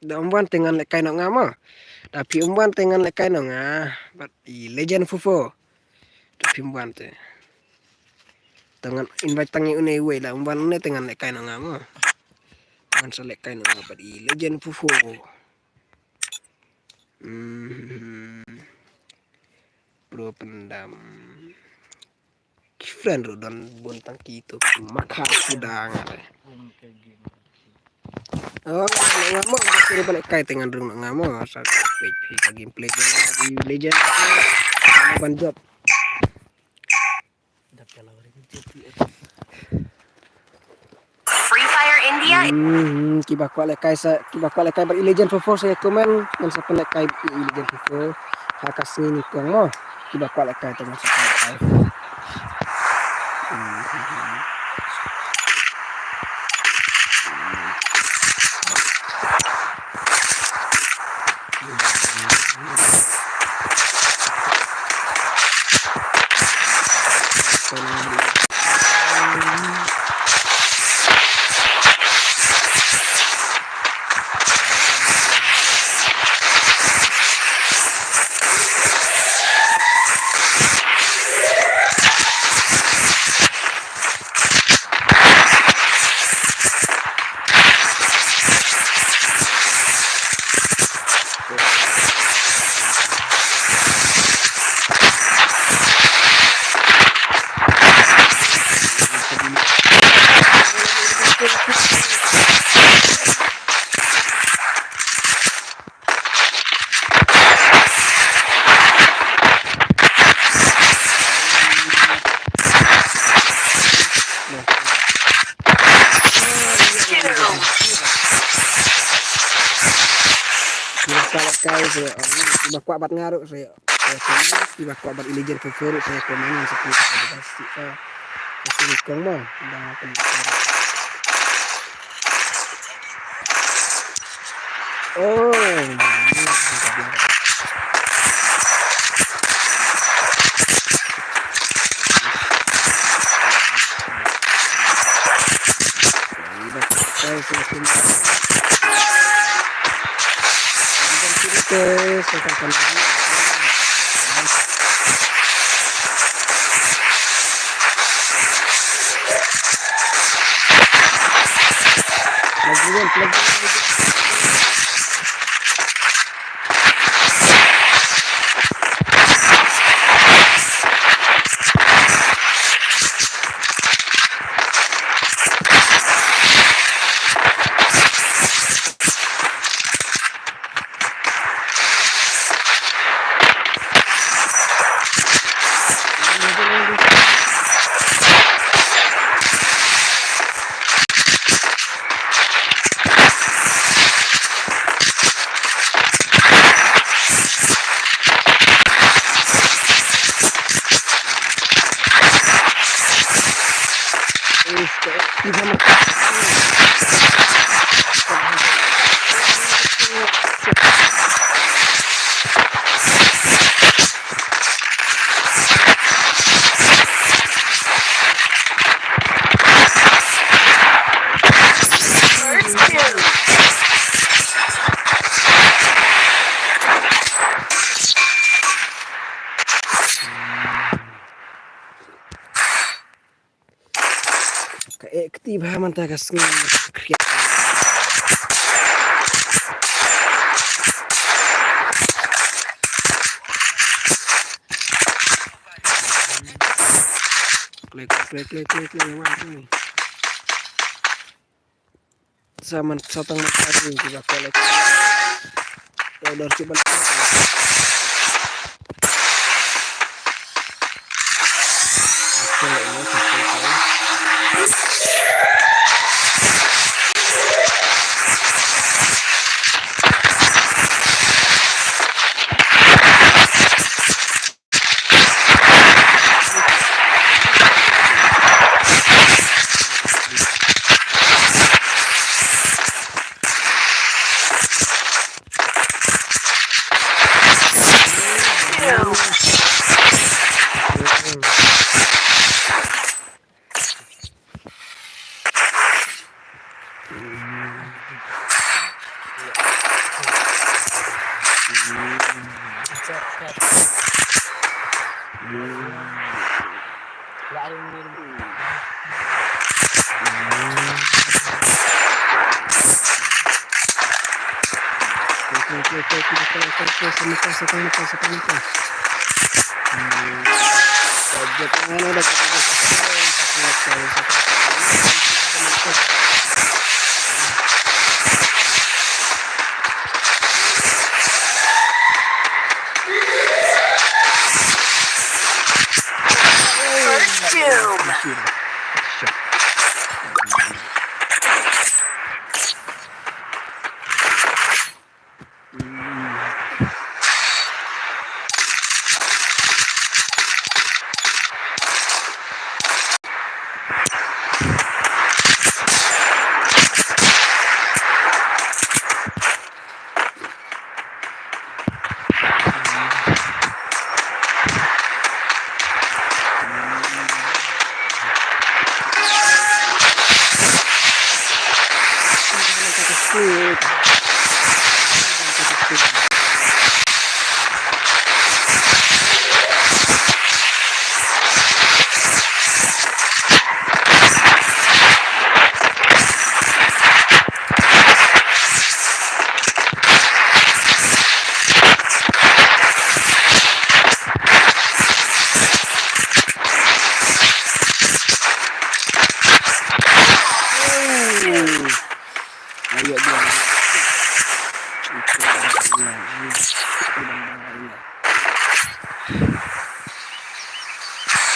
Da ym wan te ngan lehkai noh nga mo. Da phi ym wan te ngan lehkai noh nga bad i Legend Fofo. Da phi ym wan te. Te ngan invite tang ïa une iwei, da ym wan une te ngan lehkai noh nga mo. Ngan sa lehkai noh nga bad i Legend Fofo. Hmm. Pro pyndam. Ki friend ruh don bun tang ki to, ki makha suda nga re. Oh, nga mo, nga sure ban lehkai te ngan rung nga mo, sa page phi ka gameplay jong nga i Legend. Ban jop. Free Fire India. Hmm, hmm, kiba kwah lehkai sa, kiba kwah lehkai bad i Legend Fofo sa comment, ngan sa pynlehkai i Legend Fofo ha ka sngi nyngkong mo. Kiba kwah lehkai te ngan sa pynlehkai. Hmm, hmm, hmm. kai sa ïa ong, kiba kwah bad nga ruh sa ïa comment, kiba kwah bad i Legend Fofo ruh sa ïa comment ngan sa pynlait ïa ka shisha. Ka shisha kong mo. Dang ka Oh. Ka eh kti bha mynta ka sngi. Klik, klik, klik, klik, klik, klik. Sa man, sa tang man sa ri ki ba kwah leh. Order ki ban.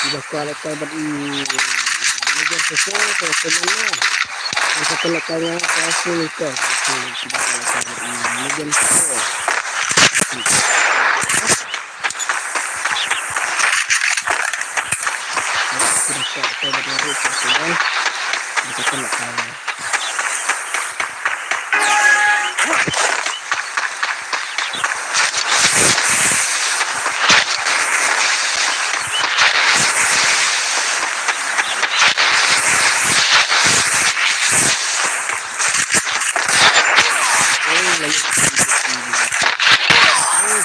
Kiba kwah leh kai bad i Legend Fofo, ka comment mo. Ka comment ka nga ka shu ni ka. Kiba kwah leh kai bad i Legend Fofo.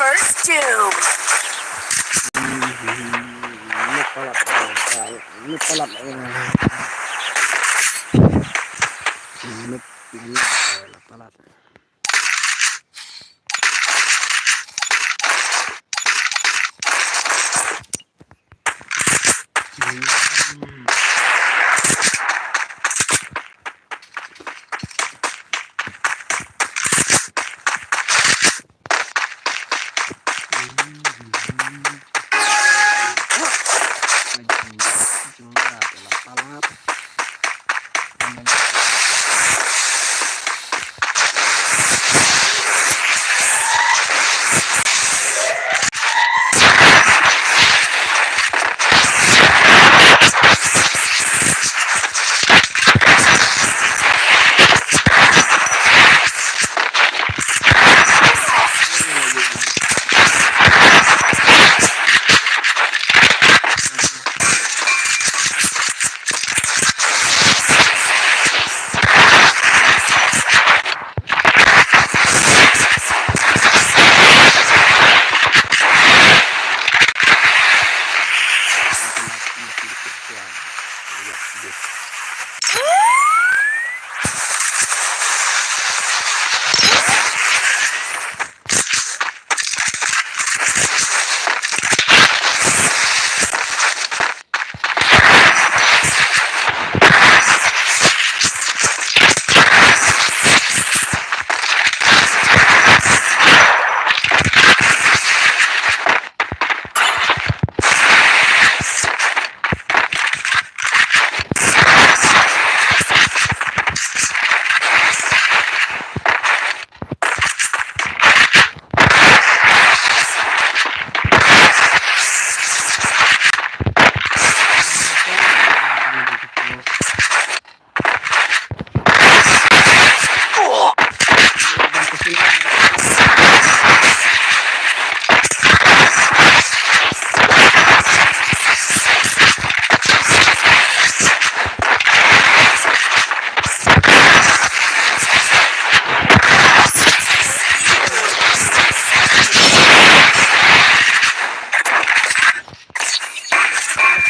First two.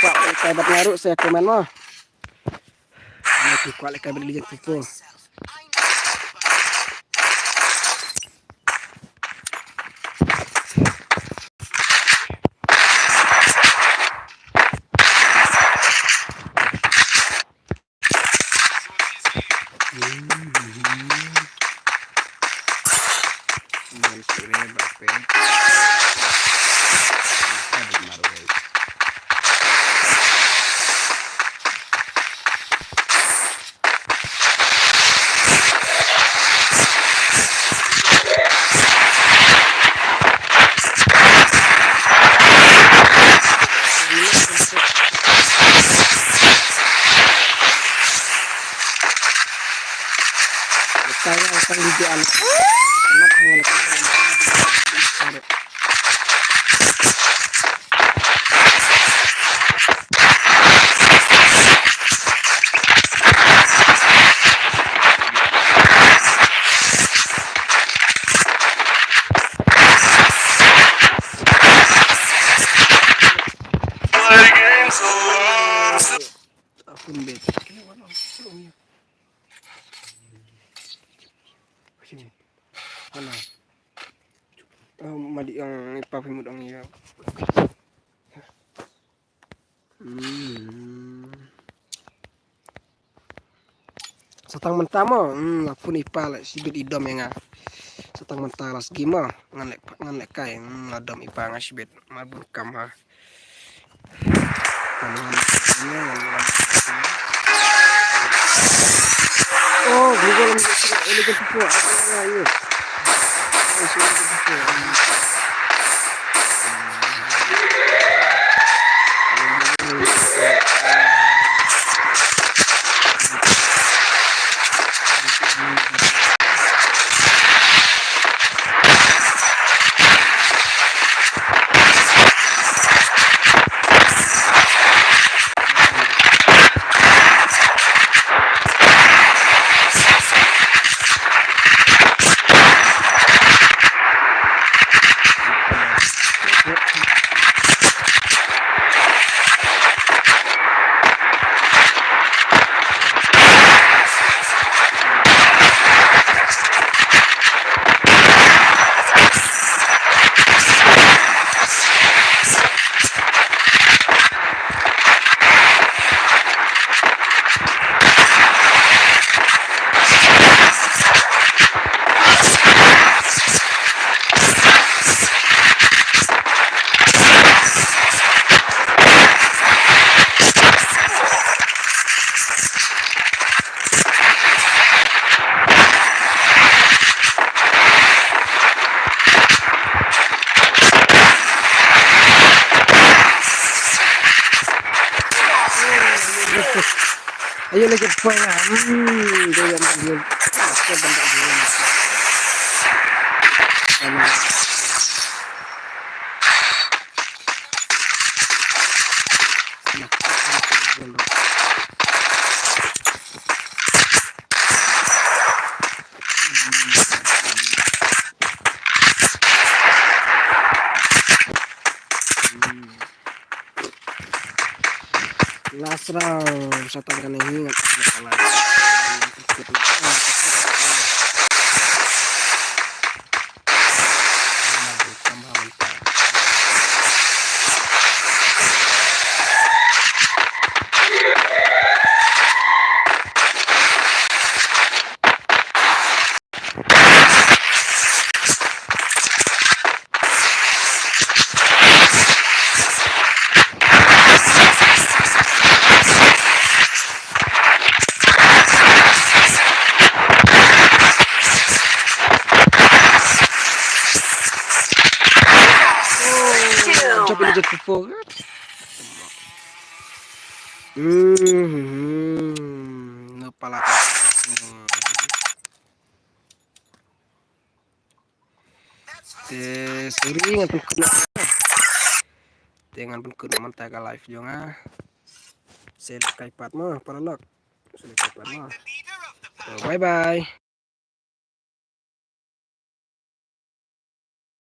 Kwah lehkai bad nga ruh sa comment mo. Nga kwah lehkai bad Legend fifty-four. Akun bet. Sini. Mana? Oh, madi ang ipapimut ang iya. Hmm. Sa tang mynta mo, hmm, la pun i pa la shibit i dom ïa nga. Sa tang mynta last game mo, ngan leh, ngan lehkai, hmm, la dom i pa nga shibit, mar bun kam ha. Oh, Google, ini kan tipu, apa ya? Ayo lagi point lah. Hmm, dia yang dia. Dia yang dia. Last round, sa tang kane hi ngat. Jump in the jet before. Hmm, no pala. Te sorry ngan pynkut noh. Te ngan pynkut noh mynta ka live jong nga. Sa leit kai pat mo, paralok. Sa leit kai pat mo. So, bye bye.